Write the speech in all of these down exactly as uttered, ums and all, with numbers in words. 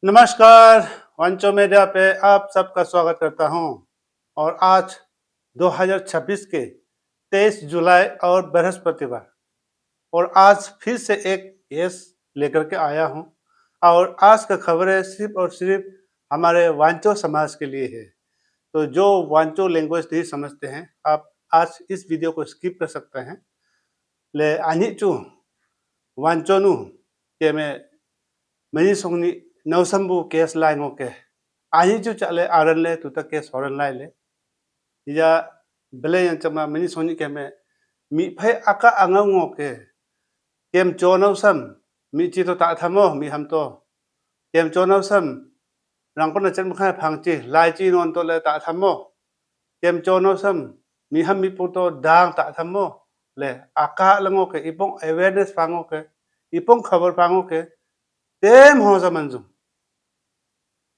नमस्कार, वांचो मीडिया पे आप सबका स्वागत करता हूं। और आज दो हज़ार छब्बीस के तेईस जुलाई और बृहस्पतिवार, और आज फिर से एक केस लेकर के आया हूं। और आज का खबर है सिर्फ और सिर्फ हमारे वांचो समाज के लिए है। तो जो वांचो लैंग्वेज नहीं समझते हैं, आप आज इस वीडियो को स्किप कर सकते हैं। Le anyi chu, Wancho nu, keme, mani songni nausam bu case lai ngo ke. Anyi chu chale aran le tuta case horan lai le. Ya bele yang chama mani songni keme, mi phai aka angau ngo ke. Kem cho nausam, mi chi to ta thamo, mi ham to. Kem cho nausam, rang ko na chen khai phang chi, lai chi non to le ta thamo. Kem cho nausam, mi ham mi pung to dang ta thamo. Le, aka le ngo ke, ipong awareness pha ngo ke, ipong khabar pha ngo ke, tem ho zaman zum.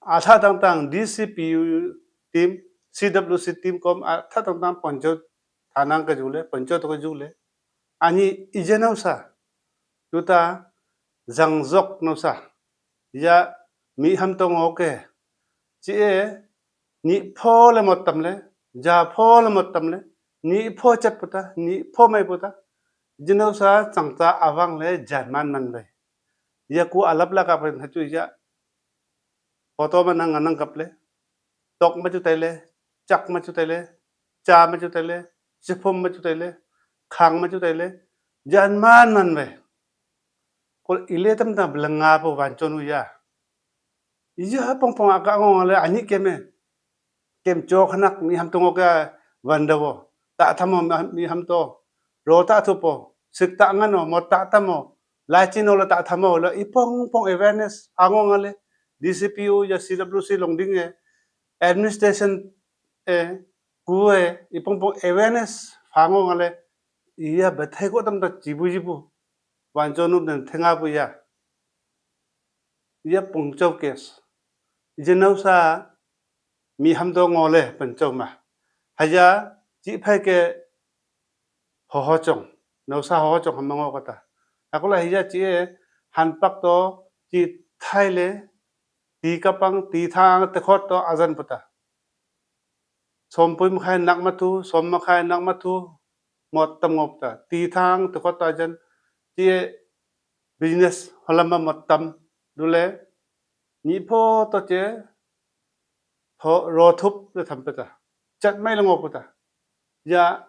Atha tang tang D C P U team, C W C team kom atha tang tang pancho thanang ke jule, pancho to ke jule. Ani ije nausa, tuta zangjok nausa. Ya mi ham to ngo ke, chi e, ni pho le mot tam le, ja pho le mot tam le, ni pho chat puta, ni pho mai puta. Jinausa changta awang le janman man bai. Ya ku alap la ka pen hachu ya. Photo ma nang nang kap le. Tok ma chu tai le, chak ma chu tai le, cha ma chu tai le, chifum ma chu tai le, khang ma chu tai le, janman man bai. Kol ile tam ta belanga po wanchon u ya. Ija pong pong aka ngo le anyi keme. Kem cho khanak mi ham to ngo ka wanda wo. Ta thamo mi ham to. Ro ta thu po. Sik ta ngano mo ta tamo. Lai chi no la ta thamo la ipong pong awareness ango ngale. D C P U ya C W C long ding e. Administration e. Ku e. Ipong pong awareness ango ngale. Iya bethai ko tam ta chibu jibu. Wancho nu den thenga bu ya. Ya pungchau case. Jenausa mi ham do ngole panchau ma. Haya chi phai ke ho ho chong. Nausa ho ho chong ham ngo kata. Akula haya chi e hanpak to chi thai le ti kapang ti thang te khot to ajan pata. Sompui makhai nak mathu, som makhai nak mathu, mot tam ngop ta. Ti thang te khot ta jan, ti business holam ma mot tam dule, ni pho to che, tho, ro thup le tham peta. Chat mai le ngop ta. Ya,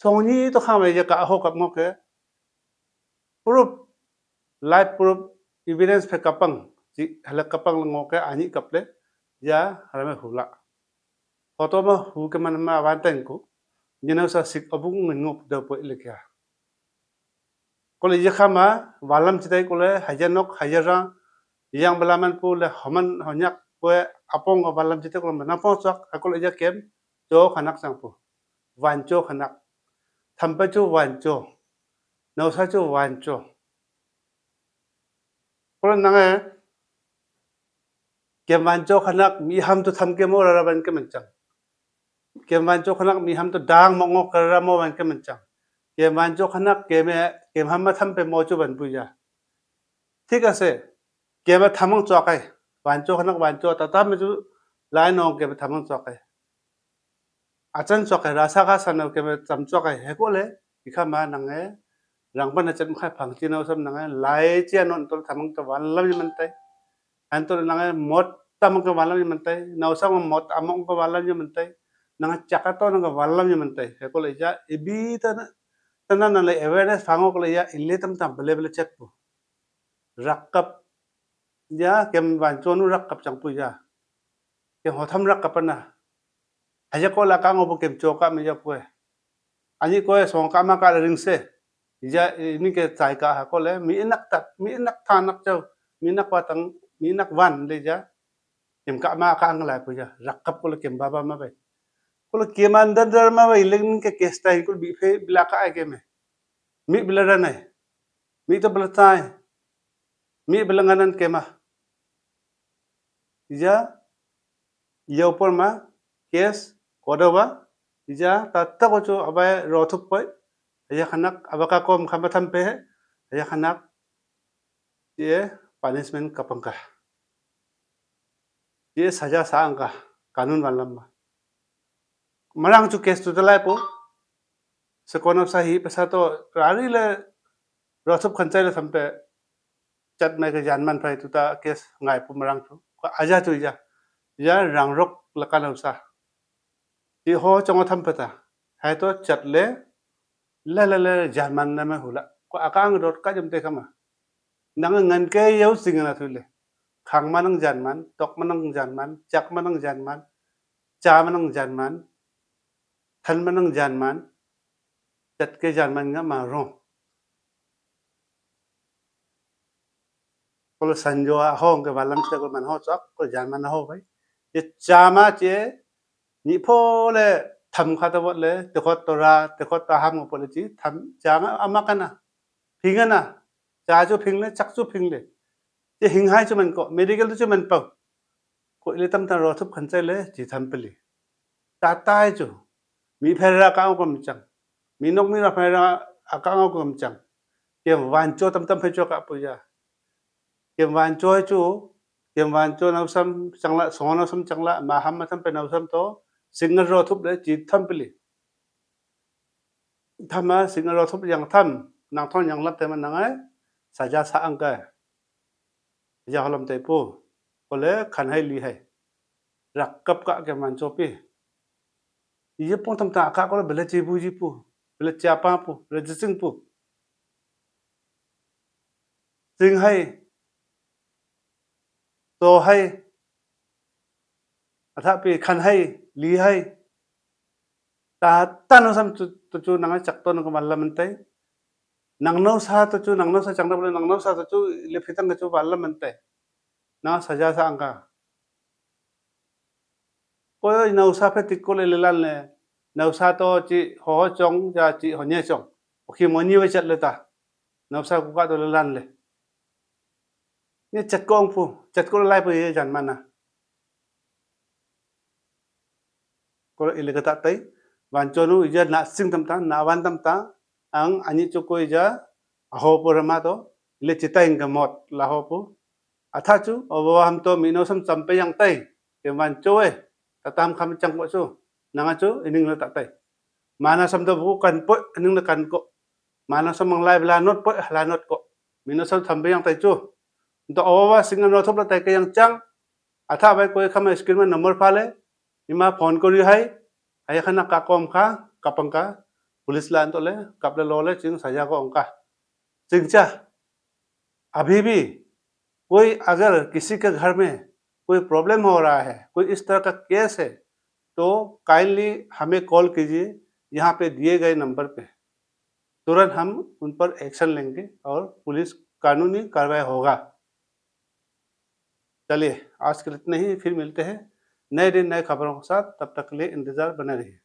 song ni to kham ya ka ho kap ngok ke. Proof, live proof, evidence phe kapang, chi hala kapang le ngok ke anyi kap le, ya, hala me hula. Photo ma hu ke man ma wan teng ku, ni nau sa sik abung ngen ngop da po ile kya. Kole ya khama, walam chitai kole, haja nok, haja ra, yang belaman pu le, homan honyak, kue apong walam chitai kole, na pong suak, kole ya kem, cho khanak sang pu. Wancho khanak. Thampa chu wancho. Nausa chu wancho. Kole nange, kem wancho khanak mi ham to tham ke mo rara ban ke manchang. Kem wancho khanak mi ham to dang mo ngok rara mo ban ke manchang. Kem wancho khanak kem, kem ham ma tham pe mo chu ban puja. Thik ase. Kem thamang chua kai. Wancho khanak wancho ta ta me chu lai no kem thamang chua kai. Achan chok hai, rasa ka san ke cham chok hai, he ko le, ikha ma nang e, rang ban achan khai phang chi nau sam nang e, lai chi anon tol thamang to wan lam ni man tai. An tol nang e, mot tamang ke wan lam ni man tai, nau sam mot among ke wan lam ni man tai, nang chaka to nang ke wan lam ni man tai, he ko le ja, ibi ta na, ta na nang le awareness phang ko le ya, ile tam tam bele bele chat pu. Rak kap, ya, kem wancho nu rak kap chang pu ya. Kem hotham rak kap na. Haja ko la ka ngo pu kem cho ka me ja pu e. Ani ko e song ka ma ka ring se. Ja, ini ke chai ka ha ko le, mi inak tak, mi inak tha nak chau, mi inak wa tang, mi inak wan le ja. Kem ka ma ka ang lai pu ja. Rak kap ko le kem ba ba ma bai. Ko le kem an dan dar ma bai, leng ke ke stai ko bi phe bila ka ai ke me. Mi bila ra nai. Mi to bila tai. Mi bila nganan ke ma. Ija, iya upor ma, case, kodo ba, ija, tata ko chu abai ro thup poi, aya khanak, abaka kom khama tham pe, aya khanak, ye punishment kapang ka. Ye saja sa ang ka, kanun wanlam ma. Marang chu case tu talai po. Sekono sa hi pesa to rari le rothup khanchai le thampe chat mai ke janman phai tuta case ngai pu marang chu. Ko aja chu ja. Ja rangrok lakan sa. Ti ho chong tham pata. Hai to chat le la la la janman na me hula. Ko akang dot ka jam te kama. Nang ngan ke yau sing na thule. Khang manang janman, tok manang janman, chak manang janman, cha manang janman, than manang janman, chat ke janman nga ma ro. Kolo sanjo a hong ke balam se ko man ho chok ko janman ho bai. Ye chama che ni pho le tham kha ta bot le te khot to ra te khot ta ham ngo pole chi tham chama ama kana. Phing na. Cha chu phing le chak chu phing le. Che hing hai chu man ko medical chu man pau. Ko ile tam ta ro thup khan chai le chi tham peli. Ta tai chu. Mi phe ra ka ko chang. Mi nok mi ra phe ra ka ko chang. Kem wan cho tam tam phe cho ka pu ya. Kem wan cho chu. Kem wan cho nau sam chang la so nau sam chang la ma ham ma tham pe nau sam to. Single ro thup le chi tham peli. Thama single ro thup yang tham nang thon yang lap te man nang ai. Saja sa ang ka. Ja holam te pu. Kole khan hai li hai. Rak kap ka ke man cho pi. Ye pong tam ta ka kole bele chi bu ji pu. Bele cha pa pu. Bele ji sing pu. Sing hai. To hai. Atha pi khan hai. Li hai. Ta ta no sam tu tu chu nang chak to no ko mal la man tai. Nang no sa tu chu nang no sa chang da bole nang no sa tu chu le phitang ka chu bal la man tai. Na saja sa ang ka. Ko nau sa phe tik ko le le lan le. Nau sa to chi ho ho chong ja chi ho nye chong. Okhi mo ni we chat le ta. Nau sa ku ka to le lan le. Ni chat ko ang pu, chat ko lai pu ye jan mana. Ko ile ka ta tai. Wan cho nu ija na sing tam ta, na wan tam ta. Ang ani cho ko ija aho pu rama to. Ile chitai ka mot la ho pu. Atha chu, obo ham to mino sam champe yang tai. Ke man cho e. Tatam kham chang ko chu. Nanga chu, ining le ta tai. Mana sam to bu kan po, ining le kan ko. Mana sam mang lai bla not po, la not ko. Mino sam champe yang tai chu. To obo sing no thop la tai ke yang chang. Atha bai koi kham screen ma number pha le. Ima phone ko ri hai. Hai khana ka kom kha, kapang ka. Police la an to le, kap le lo le, ching saja ko ong ka. Ching cha. अभी भी कोई अगर किसी के घर में कोई प्रॉब्लम हो रहा है, कोई इस तरह का केस है, तो काइंडली हमें कॉल कीजिए यहाँ पे दिए गए नंबर पे। तुरंत हम उन पर एक्शन लेंगे और पुलिस कानूनी कार्रवाई होगा। चलिए, आज के लिए इतना ही, फिर मिलते हैं नए दिन नए खबरों के साथ। तब तक के लिए इंतजार बने रहिए।